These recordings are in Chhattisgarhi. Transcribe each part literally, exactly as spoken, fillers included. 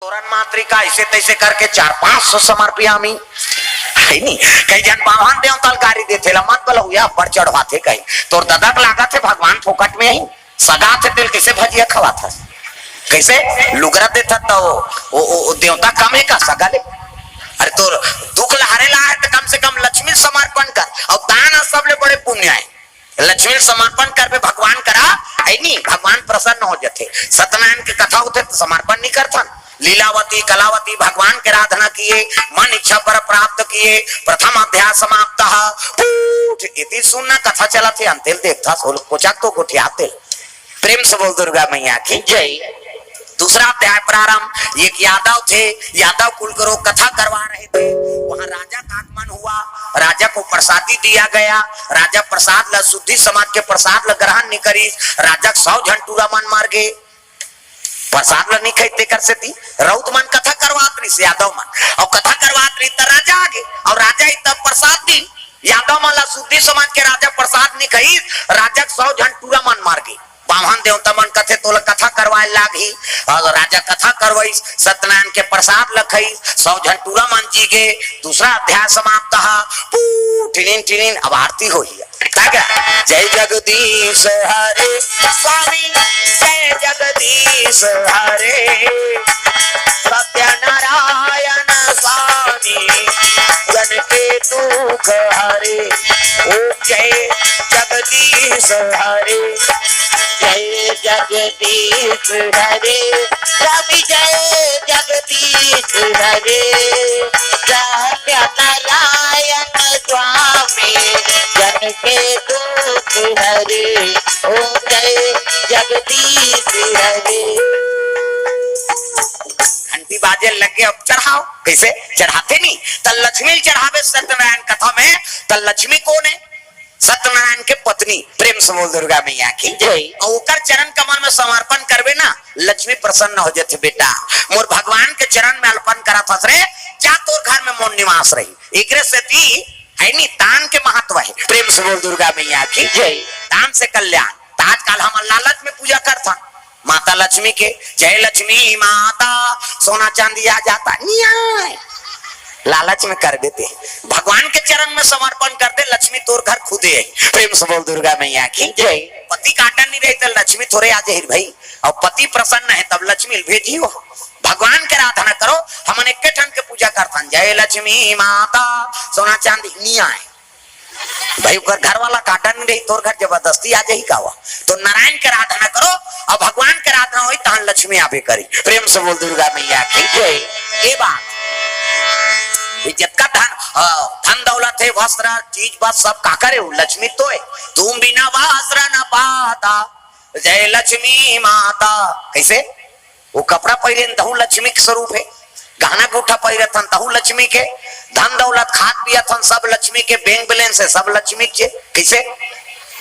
तोरन मातृका ऐसे तैसे करके चार पांच सौ समर्पियामी। है नी? कई झन बाम्हन देवता ल गारी देथे ला, मत बलहुआ, अब्बड़ चढ़वाथे कहीं। तोर ददा के लागत हे भगवान फोकट में ही सगा थे तेल कैसे भजिया खवाथस? कैसे लुगरा देथस त वो, वो, वो, वो देवता कम हे का सगा ले? अरे तोर दुख लहरे ला हे त कम से कम लक्ष्मी समर्पण कर। अउ दान ह सबले बड़े पुण्य हे। लक्ष्मी ल समर्पण करबे भगवान करा, है नी? भगवान प्रसन्न हो जथे। सत्यनारायण के कथा होथे त समर्पण नहीं करथन। लीलावती कलावती भगवान के आराधना किए, मन इच्छा वर प्राप्त किए, प्रथम अध्याय समाप्त। पूठ इति सुनना कथा चलत हे, अंतेल देखथस, कोचक तो गोठियातेल। प्रेम से बोल दुर्गा मैया की जय। दूसरा अध्याय प्रारंभ। एक यादव थे, यादव कुल करो कथा करवा रहे थे। वहां राजा का आगमन हुआ, राजा को प्रसादी दिया गया। राजा प्रसाद ला, शुद्धि समाज के प्रसाद ला ग्रहण नहीं करी। राजा के सौ झन टूरा मन मर गए, प्रसाद ला नहीं खाई, तेकर सेती रउत मन कथा करवात रहिस यादव मन, अउ कथा करवात रहिस त राजा आगे, अउ राजा ही तब प्रसाद दिन यादव मन ला, शुद्धि समाज के राजा प्रसाद नहीं खाई, राजा के सौ झन टूरा मन मर गए। बाम्हन देवता मन कथे तोला कथा करवाए लागही। अउ राजा कथा करवाइस, सत्यनारायण के प्रसाद ल खाइस, सौ झन टूरा मन जी गे। दूसरा अध्याय समाप्त ह। पू, टिनिन टिनिन, अब आरती होही। तागा, जय जगदीश हरे स्वामी, जय जगदीश हरे। सत्यनारायण स्वामी, जन के दुख हरे। ओम जय जगदीश हरे। जय जगदीश हरे, रवि जय जगदीश हरे। सत्यनारायण स्वामी, जन के दुख हरे। ओम जय जगदीश हरे। घंटी बाजे लगे, अब चढ़ाओ। कैसे चढ़ाते नहीं? त लक्ष्मी ल चढ़ावे सत्यनारायण कथा में। त लक्ष्मी कौन है? सत्यनारायण के पत्नी। प्रेम से बोल दुर्गा मैया की जय। अउ ओकर चरण कमल में समर्पण करबे ना, लक्ष्मी प्रसन्न हो जथे। बेटा, मोर भगवान के चरण में अर्पण करत हस रे, जा तोर घर में मोर निवास रही। एकरे सेती है नी, दान के महत्व है। प्रेम से बोल दुर्गा मैया की जय। दान से कल्याण। त आजकल हमन लालच में पूजा करथन माता लक्ष्मी के। जय लक्ष्मी माता, सोना चांदी आ जाता, नियाय। लालच में करबे ते। भगवान के चरण में समर्पण कर दे, लक्ष्मी तोर घर खुदे आई। प्रेम से बोल दुर्गा मैया की जय। पति काटन नहीं रही त लक्ष्मी थोरे आ जाही भाई। अउ पति प्रसन्न है तब लक्ष्मी भेजी हो। भगवान के आराधना करो। हमन एक ठन के पूजा करथन, जय लक्ष्मी माता, सोना चांदी नियाय। भाई, ओकर घर वाला काटन नहीं रही, तोर घर जबरदस्ती आ जाही का वा? तो नारायण के आराधना करो, अउ भगवान के आराधना होही, तहन लक्ष्मी आबे करी। प्रेम से बोल दुर्गा मैया की जय। ये बात, ये जतका धन, अ, धन दौलत है, वस्त्र, चीज, बस सब काकर है, वो लक्ष्मी तो है। तुम बिना वस्त्र न पाता, जय लक्ष्मी माता। कैसे? वो कपड़ा पहिरे तहू लक्ष्मी के स्वरूप है, गहना गूठा पहिरथन तहू लक्ष्मी के, धन दौलत खात पियथन सब लक्ष्मी के, बैंक बैलेंस है सब लक्ष्मी के। कैसे?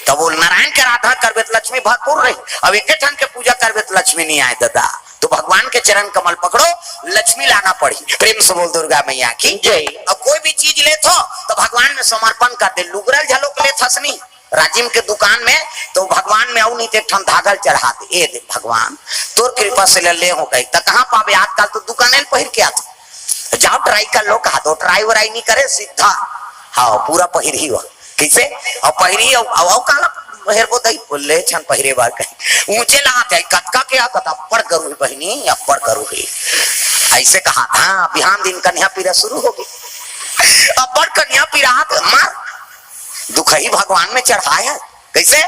तब वो नारायण के आराधना करबे त लक्ष्मी भरपूर रही। अब एक ठन के पूजा करबे त लक्ष्मी नहीं आए दादा। तो भगवान के चरण कमल पकड़ो, लक्ष्मी लाना पड़ी। प्रेम से बोल दुर्गा मैया की जय। अब कोई भी चीज लेथो तो भगवान में समर्पण कर दे। लुगरा ल झलोक लेथस नहीं, राजिम के दुकान में, तो भगवान में अउ नहीं ते एक ठन धागा ल चढ़ा दे, ए दे भगवान, तोर कृपा से ले, ले हो गई। त कहाँ पाबे? आजकल तो दुकाने ल पहिर के आथे। जाओ ट्राई कर लो, कहा तो ट्राई वराई नहीं करे, सीधा। हाँ, पूरा पहिर ही हुआ। कैसे? अउ पहिरी, अउ, अउ, अउ काला हेर को दई, बोले छन पहिरे बार कहीं। ऊंचे लात है, कतका के आ, कत अब्बड़ गरु है बहिनी, अब्बड़ गरु है। ऐसे कहा, हाँ, बिहान दिन कन्या पीरा शुरू हो गई। अब्बड़ कन्या पीरा त मार। दुखही भगवान में चढ़ाए है। कैसे?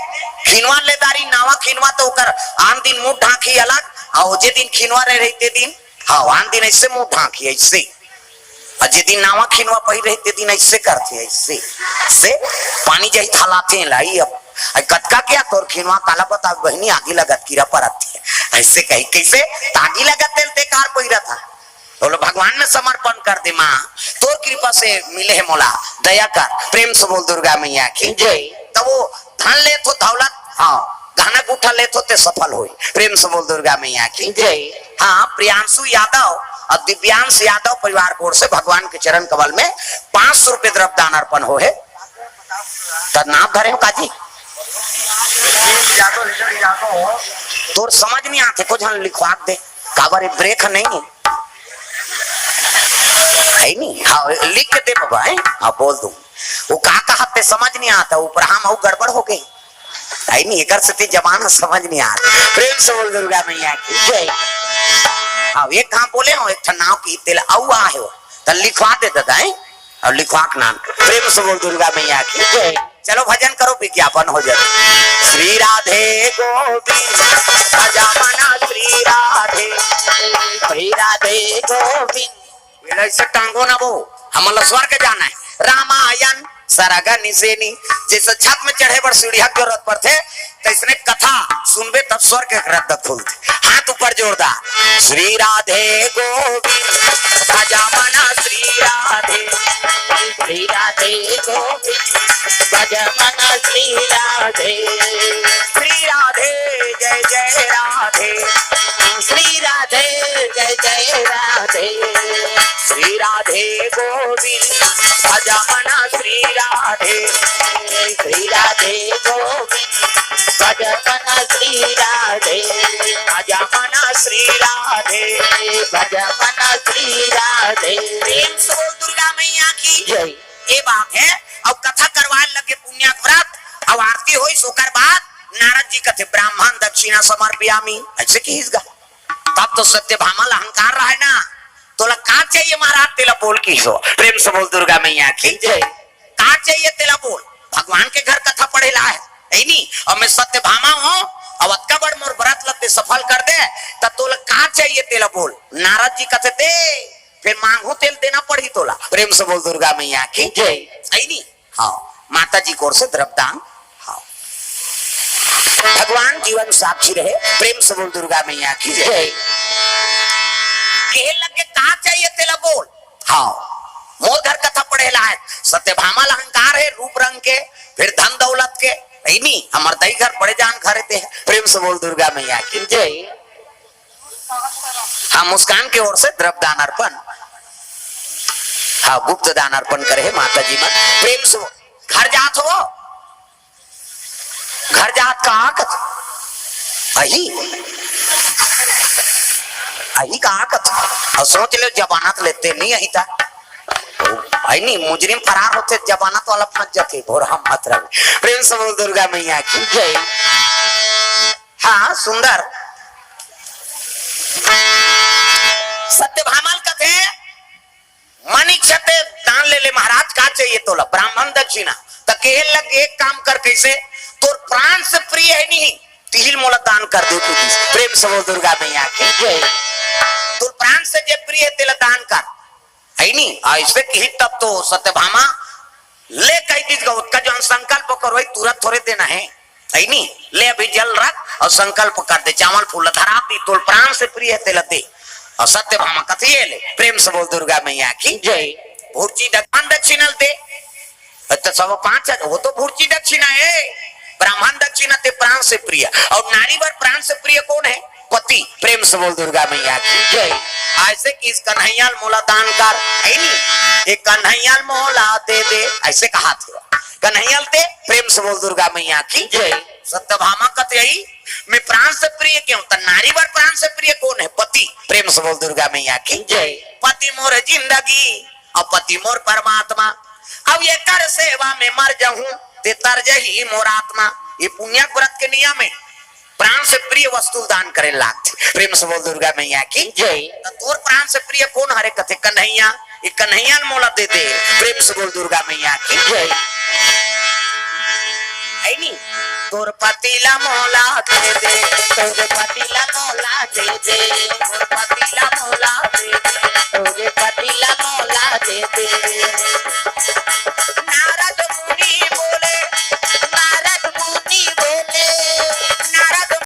खिनवा ले दारी, नावा खिनवा तो ओकर आन दिन मुंह ढांकी अलग, अउ जे दिन खिनवा रहे रही ते दिन, हाँ, आन दिन ऐसे मुंह ढांकी, ऐसे। अउ जे दिन नावा खिनवा पहिर रही ते दिन ऐसे करथे, ऐसे। से पानी जही थलाथे लाई अब। अ, कतका क्या तोर खिनवा काला बता बहिनी, आगी लगत कीरा परत थे। ऐसे कही, कैसे? त आगी लगत तेल ते कार पहिरत हा। बोलो, भगवान में समर्पण कर दे माँ, तोर कृपा से मिले है मोला, दया कर। प्रेम से बोल दुर्गा मैया की जय। तब वो धन ले थो दौलत, हाँ, गहना गूठा ले थो ते सफल होई। प्रेम से बोल दुर्गा मैया की जय। हाँ, प्रियांशु यादव अउ दिव्यांश यादव परिवार की ओर से भगवान के चरण कमल में पाँच सौ रुपये द्रव्य दान अर्पण हो है। त नाम धरे हो काजी? तोर समझ नहीं आते, कुछ हम लिखवा दे। काबर ब्रेक नहीं है। है नी? हाँ, लिख के दे बाबा, है? हाँ, बोल दूं। वो का कहा ते समझ नहीं आता, ऊपर हम अउ गड़बड़ हो गए। है नी? एकर सेती जमाना समझ नहीं आता। प्रेम से बोल दुर्गा मैया की जय। हाँ, एक कहाँ बोले हो, एक ठन नाव की तेला अउ आहे हो, त लिखवा दे दादा, है? अउ लिखवा के नाम। प्रेम से बोल दुर्गा मैया की जय। चलो भजन करो, विज्ञापन हो जाए। श्री राधे गोविंद, भजा मना श्री राधे, श्री राधे गोविंद। बोला, इसे टांगो ना वो, हमला स्वर्ग जाना है। रामायण सरग निसेनी, जैसे छत में चढ़े बर सीढ़िया के जरूरत पड़थे, तैसने कथा सुनबे तब स्वर्ग के रद्द खुलथे। हाथ ऊपर जोरदार। श्री राधे गोविंद, भजा मना श्री राधे, श्री राधे गोविंद, भजा मना श्री राधे। श्री राधे जय जय राधे, श्री राधे जय जय राधे। श्री राधे गोविंद, भजा मना श्री राधे, श्री राधे गोविंद, भजा मना श्री राधे, भजा मना श्री राधे, भजा मना श्री राधे। प्रेम से बोल दुर्गा मैया की जय। ये बात है। अब कथा करवाए लगे पुण्याक व्रत, अब आरती होइस, ओकर बाद नारद जी कथे, "ब्राह्मण दक्षिणा समर्पयामी।" ऐसे किहिस गा। तब तो सत्यभामा ला अहंकार रहे ना, "तोला का चाहिए महाराज, तेला बोल," किहिस। प्रेम से बोल दुर्गा मैया की जय। "का चाहिए तेला बोल, भगवान के घर कथा पढ़े ला है, है नी? अब मैं सत्यभामा हूँ, अब अतका बड़ मोर व्रत ला ते सफल कर दे, त तोला का चाहिए तेला बोल।" नारद जी कथे, "दे, फिर मांगू तेला देना पड़ही तोला।" प्रेम से बोल दुर्गा मैया की जय। है नी? हाँ, माता जी की ओर से द्रव्यदान। हाँ, भगवान जीवन साक्षी रहे। प्रेम से बोल दुर्गा मैया की जय। जय। कहे लगे, "का चाहिए तेला बोल।" हाँ, मोर घर कथा पढ़े ला है। सत्यभामा ला अहंकार है रूप रंग के, फिर धन दौलत के, है नी? हमर दई घर बड़े जान घर ते है। प्रेम से बोल दुर्गा मैया की जय। हाँ, मुस्कान के ओर से द्रव्य दान अर्पण, हाँ, गुप्त दान अर्पण करे हे माता जी मन। प्रेम से बोल, घर जात हो, घर जात का आकत, अही, अही का आकत। अउ सोच ले, जमानत लेते नहीं अही ता, है नी, मुजरिम फरार होथे, जमानत वाला फंस जाथे, भोरा मत रहे। प्रेम से बोल दुर्गा मैया की जय। हाँ, सुंदर। सत्यभामा ल कथे, "मन इच्छा ते दान ले ले महाराज, का चाहिए तोला?" ब्राह्मण दक्षिणा। त कहे लग, "एक काम कर, कैसे? तोर प्राण से प्रिय है नी, तिही ल मोला दान कर दे तू।" प्रेम से बोल दुर्गा मैया की जय। "तोर प्राण से जे प्रिय है, तेला दान कर।" है नी? अइसे किहिस तब तो सत्यभामा ले कहि दिस गा, ओतका जौन संकल्प करो, वही तुरंत थोरे देना है, है नी? ले अभी जल रख अउ संकल्प कर दे, चावल फूल ला धरा दी, तोर प्राण से प्रिय है, तेला दे। अउ सत्यभामा कथे, "ये ले।" प्रेम से बोल दुर्गा मैया की जय। भुर्जी दक्षिणा दे, त सब पाँच हजार, वो तो भुर्जी दक्षिणा है, ब्राह्मण दक्षिणा ते प्राण से प्रिय। अउ नारी बर प्राण से प्रिय कोन है? पति। प्रेम से बोल दुर्गा मैया की जय। अइसे किहिस, "कन्हैया ल मोला दान कर," है नी? "ए कन्हैया ल मोला दे दे," अइसे कहाथे, "कन्हैया ल दे।" प्रेम से बोल दुर्गा मैया की जय। सत्यभामा कथे, "मैं प्राण से प्रिय के हूँ, त नारी बर प्राण से प्रिय कोन है? पति।" प्रेम से बोल दुर्गा मैया की जय। "पति मोर जिंदगी, अउ पति मोर परमात्मा, अउ एकर सेवा में मर जाहूं, ते तर जही मोर आत्मा।" ये पुण्यक व्रत के नियम है, प्राण से प्रिय वस्तु दान करे लागथे। प्रेम से बोल दुर्गा मैया की जय। त तोर प्राण से प्रिय कोन हरे? कथे, "कन्हैया।" "ये कन्हैया ल मोला दे दे।" प्रेम से बोल दुर्गा मैया की जय। है नी? "तोर पति ला मोला दे दे, तोर पति ला मोला दे दे।"